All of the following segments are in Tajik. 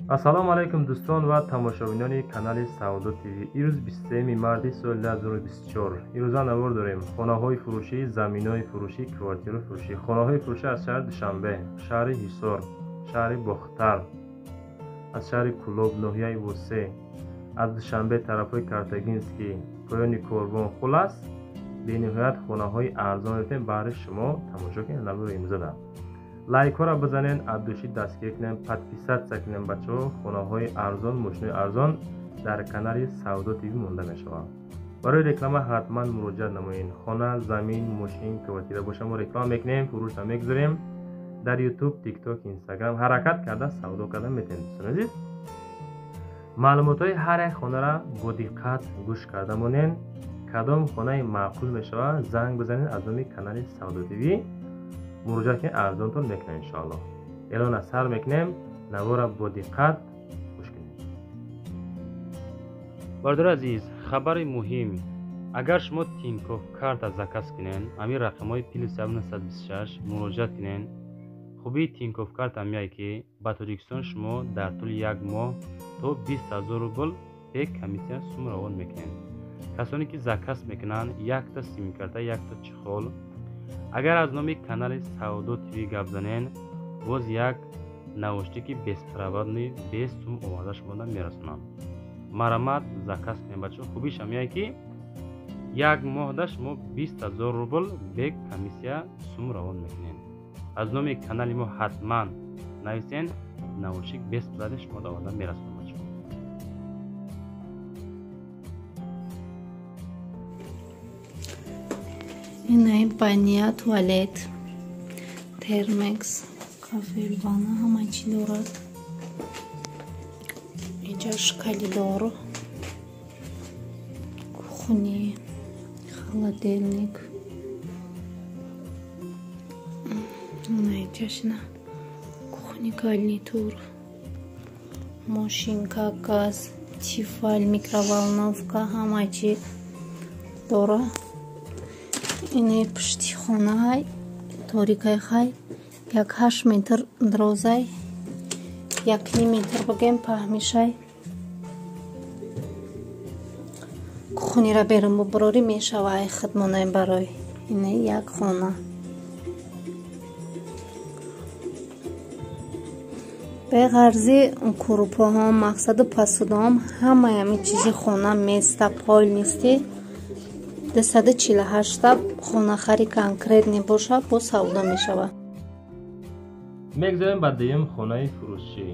Ассалому алайкум дӯстон ва тамошобинони канали Савдо ТВ. Ирӯз 23 марти соли 2024. Ирӯза навор дорем хонаҳои фурӯшӣ, заминҳои фурӯшӣ, квартираҳои фурӯшӣ. Хонаҳои фурӯшӣ аз шаҳри Душанбе, шаҳри Ҳисор, шаҳри Бохтар, аз шаҳри Кӯлоб, ноҳияи Восе, аз Душанбе тарафҳои Картагинский, поёни Корвон. Хулас, бениҳоят хонаҳои арзон ёфтем баҳри шумо. Тамошо кунед навори имрӯзада. Лайкҳоро бизанен, аз души дастгирӣ кунем, подписаться кунем бачаҳо. Хонаҳои арзон, мошинои арзон дар канали Савдо ТВ монда мешавад. Барои реклама ҳатман муроҷиат намоед. Хона, замин, мошин, квартира боша, мо реклама мекунем, фурӯшро мегузорем дар YouTube, TikTok, Instagram. Ҳаракат карда савдо карда метавонед, дӯстони азиз. Маълумотҳои ҳар як хонаро бо диққат гӯш карда монед. Кадом хонаи маъқул мешавад, занг бизанед аз номи канали Савдо ТВ. Муроҷиат кунед, арзонтон мекунем иншоаллоҳ. Эълона сар мекунем, навора бо диққат гӯш кунед. Бародари азиз, хабари муҳим. Агар шумо Тинькофф карта заказ кунед, ҳамин рақамҳои плюс 926 муроҷиат кунед. Хубии Тинькофф карта ҳамяе ки ба Тоҷикистон шумо дар тӯли як моҳ то 20 000 рубл бе комиссия сум равон мекунед. Касоне ки заказ мекунанд, якта симкарта, якта чехол. Агар аз номи канали Савдо ТВ гап занен, боз як наушники беспроводный без сум оварда шумода мерасонанд. Марамат, заказ кунед бачаҳо. Хубиш ҳамяе ки як моҳда шумо 20 000 рубл бе комиссия сум равон мекунед. Аз номи канали мо ҳатман нависен, наушник бесплатно шумода оварда мерасонанд бачаҳо. Инаи баня, туалет, термекс, кафель, ванна, ҳама чӣ дорад. Инҷаш коридор, кухни, холодильник. Инҷаш на кухни, гарнитур, мошинка, газ, Тефаль, микроволновка, ҳама чӣ дора. Ине пушти хонаҳай, торикай хай, як 8 метр дарозай, 1,5 метр бигем паҳмишай. Кухнира берун бубурорӣ мешава, ай хидмонаи барои. Ине як хона. Беғарзи курупоҳом, мақсаду посудаҳом, ҳамаи ҳамин чизи хона места полностью. 248-та хонахари конкретный боша, бо савдо мешавад. Мегзарем ба дуюм хонаи фурӯшӣ.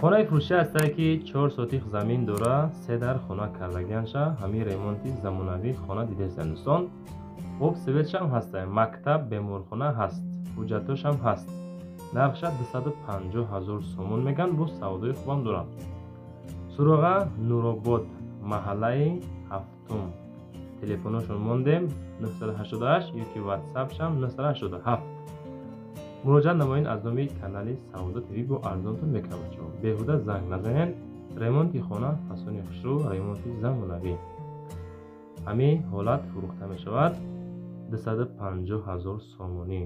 Хонаи фурӯшӣ ҳастае ки 4 сотих замин дора, се дар хона кардагианша. Ҳамин ремонти замонавии хона дидестан дӯстон. Об, светшам ҳастае, мактаб, беморхона ҳаст, ҳуҷҷатошам ҳаст. Нархша 250 000 сомон меган, бо савдои хубам дорам. Суроға Нуробод, маҳаллаи ҳафтум. Телефоношон мондем 988 ёки ватсапшам 987. Муроҷиат намоед аз номи канали Савдо ТВ, бо арзонтон мекунам бачаҳо. Беҳуда занг назанед. Ремонти хона фасони хушрӯ, ремонти замонавӣ. Ҳамин ҳолат фурӯхта мешавад 250 000 сомонӣ.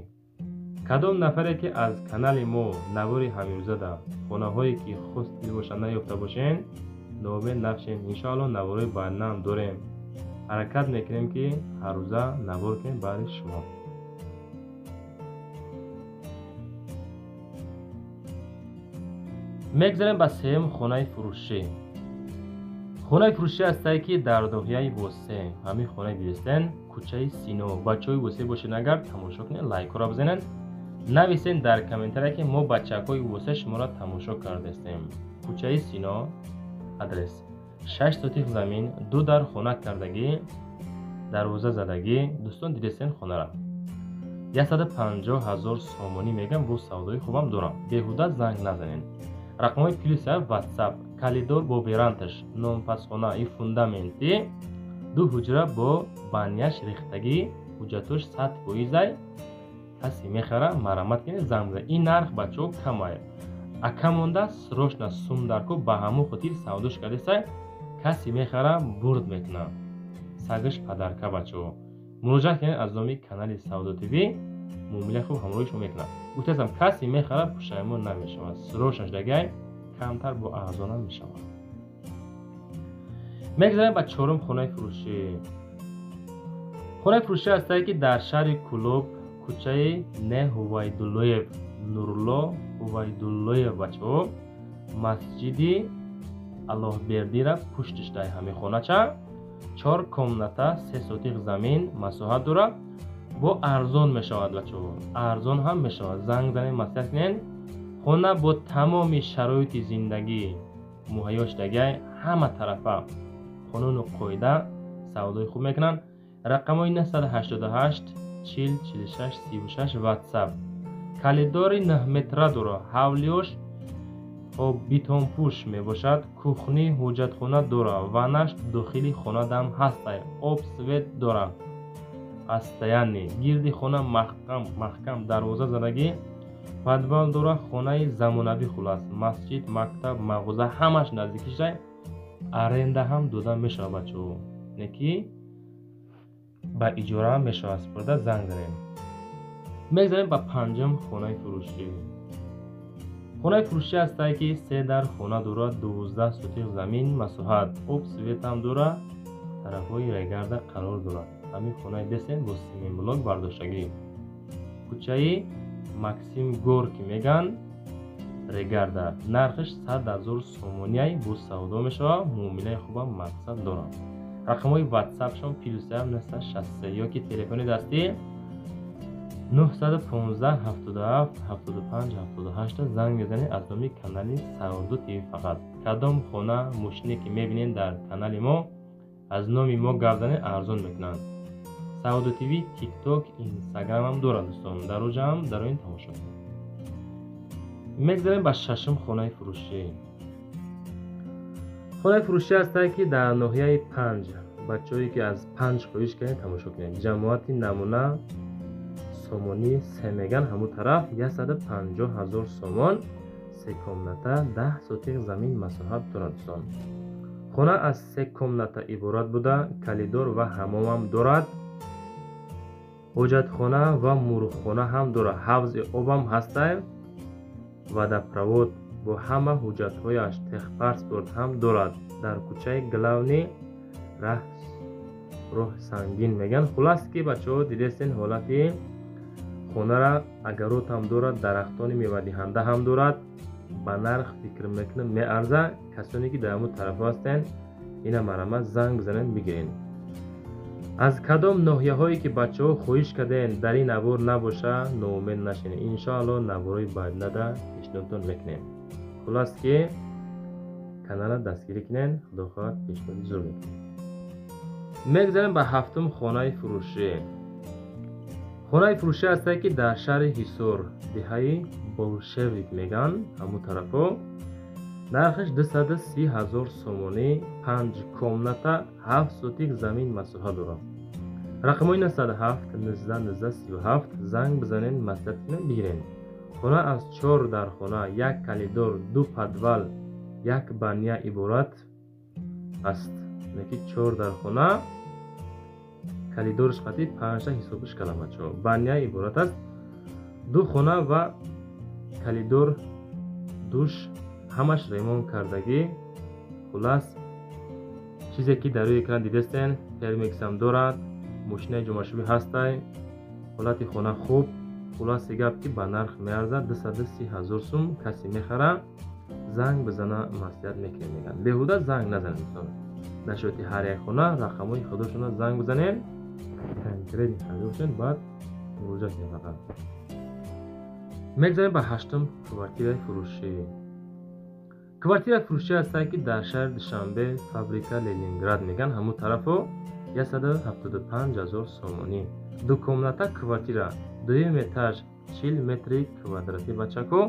Кадом нафаре ки аз канали мо навори ҳамирӯзада хонаҳое ки хости бошанд наёфта бошен, ноумед нашед. Иншоаллоҳ наворҳои баъднаам дорем. Ҳаракат мекунем ки ҳаррӯза навор кунем баҳри шумо. Мегзарем ба сеюм хонаи фурӯшӣ. Хонаи фурӯшӣ ҳастае ки дар ноҳияи Восе. Ҳамин хонаи дидестен, кӯчаи Сино. Бачаҳои Восе бошед агар, тамошо кунед, лайкҳоро бизанед. Нависен дар комментария ки мо бачакҳои Восе шуморо тамошо кардастем. Кӯчаи Сино, адрес. 6 сотих замин, ду дар хона кардагӣ, дарвоза задагӣ. Дӯстон, дидестен хонара. 150 000 сомонӣ мегам, бо савдои хубам дорам. Беҳуда занг назанед. Рақамҳои плюс ватсап, коридор бо верандаш, номпасхона и фундаменти, ду ҳуҷра бо баняш рехтагӣ, ҳуҷҷатош 100 фоизай. Касе мехара, марамат кунед, занг бизанед. Ин нарх бачаҳо камай. Ака монда срочно сум дарко, ба ҳамон хотир савдош кардесай. Касе мехара, бурд мекунад. Сагаш подарка бачаҳо. Муроҷиат кунед аз номи канали Савдо ТВ, муомилаи хуб ҳамроҳи шумо мекунад. Гуфтаам, касе мехарад, пушаймон намешавад. Срочно шудагай, камтар бо арзонам мешавад. Мегзарем ба чорум хонаи фурӯшӣ. Хонаи фурӯшӣ ҳастае, ки дар шаҳри Кӯлоб, кӯчаи Не Ҳувайдуллоев, Нурулло Ҳувайдуллоев, бачаҳо, масҷиди Аллоҳбердира пуштиш дай ҳамин хонача. Чор комната, 3 сотих замин масоҳат дорад. Бо арзон мешавад, бачаҳо, арзон ҳам мешавад. Занг занед, маслиҳат кунед. Хона бо тамоми шароити зиндагӣ муҳайё шудагай, ҳама тарафа қонуну қоида, савдои хуб мекунанд. Рақамҳои 988 40 46 36 ватсап. Калидори 9 метра дорад, ҳавлиёш бетонпӯш мебошад, кухни, ҳоҷатхона дорад, ваннаш дохили хонадам ҳастай, об, свет дорад. Постоянный гирди хона маҳкам маҳкам дарвоза задагӣ, подвал дорад, хонаи замонавӣ. Хулас, масҷид, мактаб, мағоза ҳамаш наздикишай. Аренда ҳам дода мешавад, бачаҳо, не ки ба иҷора мешавад супурда. Занг занем. Мегзарем ба панҷум хонаи фурӯшӣ. Хонаи фурӯшӣ ҳастае, ки се дар хона дорад, 12 сотих замин масоҳат, об, светам дорад, тарафҳои Регарда қарор дорад. Ҳамин хонаи десен бо семенблок бардоштагӣ, кӯчаи Максим Горки меган, Регарда. Нархаш 100 000 сомонияй, бо савдо мешавад, муомилаи хубам мақсад дорад. Рақамҳои ватсапшон +963 ё ки телефони дастӣ 915 77 75 78. Занг мезанед аз номи канали Савдо ТВ. Фақат кадом хона, мошине ки мебинед дар канали мо, аз номи мо гап занед, арзон мекунанд. Савдо ТВ Тикток, Инстаграмам дорад, дӯстон, дар оҷаам дар оин тамошо кунед. Мегзарем ба шашум хонаи фурӯшӣ. Хонаи фурӯшӣ ҳастае, ки дар ноҳияи Панҷ. Бачаҳое ки аз Панҷ хоҳиш кардед, тамошо кунед. Ҷамоати Намуна, Сомонӣ се меган, ҳамун тараф, 150 000 сомон, се комната, 10 сотих замин масоҳат дорад, дӯстон. Хона аз се комната иборат буда, калидор ва ҳамомам дорад, ҳоҷатхона ва мурғхона ҳам дорад, ҳавзи обам ҳастай, водопровод бо ҳама ҳуҷҷатҳояш, техпаспорт ҳам дорад. Дар кӯчаи главный раҳ, Роҳ Сангин мегӯянд. Хулас ки, бачаҳо, дидестен ҳолати хонара, огород ҳам дорад, дарахтони мевадиҳанда ҳам дорад. Ба нарх фикр мекунам, меарза. Касоне ки дар ҳамун тарафҳо ҳастен, ина марҳамат, занг бизанед, бигирен. Аз кадом ноҳияҳое ки бачаҳо хоҳиш кардем, дар ин навор набоша, ноумед нашинед. Иншоалло, наворҳои баъднада пешниҳодтон мекунем. Хулас ки, канала дастгирӣ кунед, худо хоҳад, пешниҳоди зур мекунем. Мегзарем ба ҳафтум хонаи фурӯшӣ. Хонаи фурӯшӣ ҳастае, ки дар шаҳри Ҳисор, деҳаи Болшевик мегӯянд, ҳамун тарафҳо. Нархаш 230 000 сомонӣ, панҷ комната, 7 сотик замин масоҳа дорад. Рақамҳои 907 19 19 37. Занг бизанед, маслиҳат кунед, бигиред. Хона аз чор дархона, як калидор, ду подвал, як баня иборат аст. Ки чор дархона, калидорш қати панҷта ҳисобиш кардам, бачаҳо, баня иборат аст. Ду хона ва калидор, душ, ҳамаш ремонт кардагӣ. Хулас, чизе ки дар рӯи экран дидестен, термексам дорад, мошинаи ҷомашӯӣ ҳастай, ҳолати хона хуб. Хулоси гап ки, ба нарх меарзад, 230 000 сум. Касе мехара, занг бизана, маслиҳат мекунем, мегӯянд. Беҳуда занг назанед, дӯстон. Дар шароити ҳар як хона рақамҳои худошона занг бизанем, конкретно харида бошед, баъд муроҷиат кунед фақат. Мегзарем ба ҳаштум квартираи фурӯшӣ. Квартираи фурӯшӣ ҳастае, ки дар шаҳри Душанбе, фабрика Ленинград мегӯянд, ҳамун тарафо, 175 000 сомонӣ, дукомната квартира, дуюм этаж, 40 метри квадратӣ. Бачако,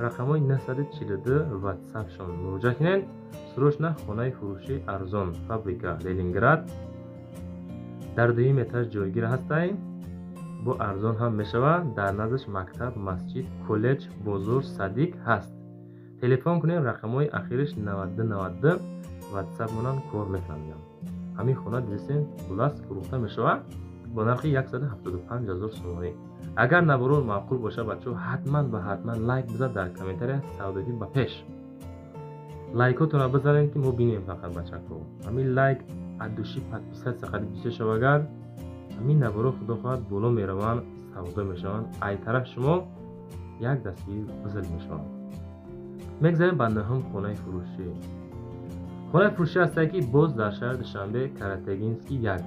рақамҳои 942 ватсапшон муроҷиат кунед. Срочно хонаи фурӯшӣ арзон, фабрика Ленинград, дар дуюм этаж ҷойгир ҳастай, бо арзон ҳам мешавад. Дар наздаш мактаб, масҷид, коллеҷ, бозор, садик ҳаст. Телефон кунед, рақамҳои ахириш 92 92, ватсап монанд, кор мекунанд. Ҳамин хона дидистем, хулас, фурӯхта мешавад бо нархи 175 000 сомонӣ. Агар наворо маъқул боша, бачаҳо, ҳатман ва ҳатман лайк бизан, дар комментария «Савдоӣ ба пеш». Лайкотонро бизанед, ки мо бинем фақат, бачако. Ҳамин лайк, от души подписаться қади бисёр шава, агар ҳамин наворо, худо хоҳад, боло мераванд, савдо мешаванд, ай тараф шумо як дастгирӣ бузург мешаванд. Мегзарем ба нӯҳум хонаи фурӯшӣ. Хонаи фурӯшӣ ҳастае, ки боз дар шаҳри Душанбе, Каратегинский 1.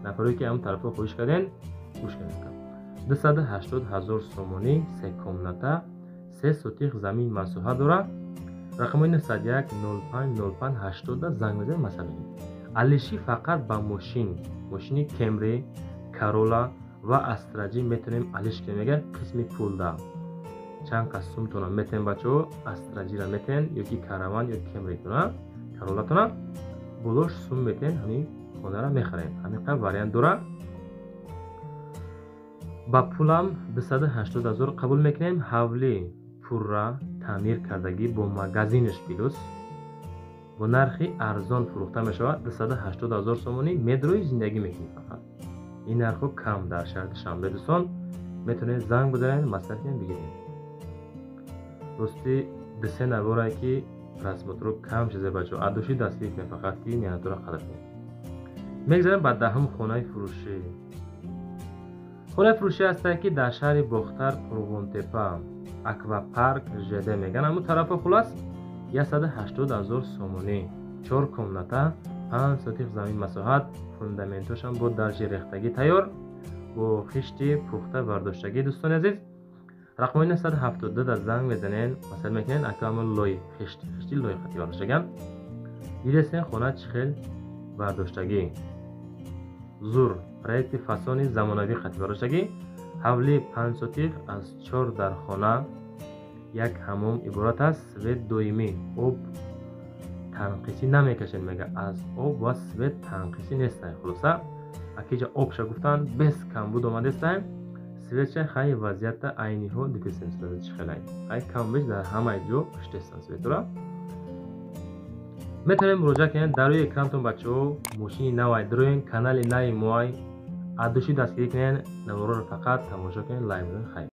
Нафаре ки ҳамн тарафҳо хоҳиш кардем, гӯш кардем. 280 000 сомонӣ, се комната, 3 сотих замин масоҳат дорад. Рақамҳои 901 05 05 80 занг мезанед, масъала алиши фақат ба мошин, мошини Кемри, Карола ва Астраҷи метавонем алиш кунем. Мега, қисми пулда чанд қас сумтона метавонем, бачаҳо, Астраҷира метавонем ёки Караван ё Кемритона, Каролатона болош сум метавонем, ҳамин хонара мехарем. Ҳамин қадр вариант дорад. Ба пулам 280 ҳазор қабул мекунем. Ҳавлӣ пурра таъмир кардагӣ, бо магазинаш плюс, бо нархи арзон фурӯхта мешавад, 280 ҳазор сомонӣ. Медрои зиндагӣ мекунӣ фақат. Ин нархҳо кам дар шаҳри Душанбе. Дӯстон, метавонед занг бизанед, маслиҳат кунед, бигиред. Рости, дусе наворае, ки просмотрро кам шуда, бачаҳо, от души дастгирӣ кунед, фақат ки меҳнатро қадр кунед. Мегзарем ба даҳум хонаи фурӯшӣ. Хонаи фурӯшӣ ҳастае, ки дар шаҳри Бохтар, Қурғонтепа, Аквапарк ЖД меган ҳамун тарафа. Хулас, 180 ҳазор сомонӣ, чор комната, 5 сотих замин масоҳат, фундаментошам бо дарҷи рехтагӣ тайёр, бо хишти пухта бардоштагӣ. Дӯстони азиз, рақамҳои 972 дар занг мезанен, масъала мекунен. Ака, лой хишт, хишти лои хати бардоштаган. Дидесен, хона чӣ хел бардоштагӣ, зур, проекти фасони замонавӣ хати бардоштагӣ. Ҳавли 5 сотих аз чор дархона, як ҳамом иборат аст. Свет доимӣ, об танқисӣ намекашед. Мега, аз об ва свет танқисӣ нестай. Хулоса, акиҷа обша гуфтанд, без камбуд омадестай. Светша хай, вазъията айниҳо дидесем, чӣ хелай, хай, камбеш дар ҳамаи ҷо куштестан светора. Метавонем муроҷиат кунем. Дар рӯи экрантон, бачаҳо, мошини навай дроен, канали нави моай. От души дастгирӣ кунед, навороро фақат тамошо кунед, лайк бизанед. Хайр.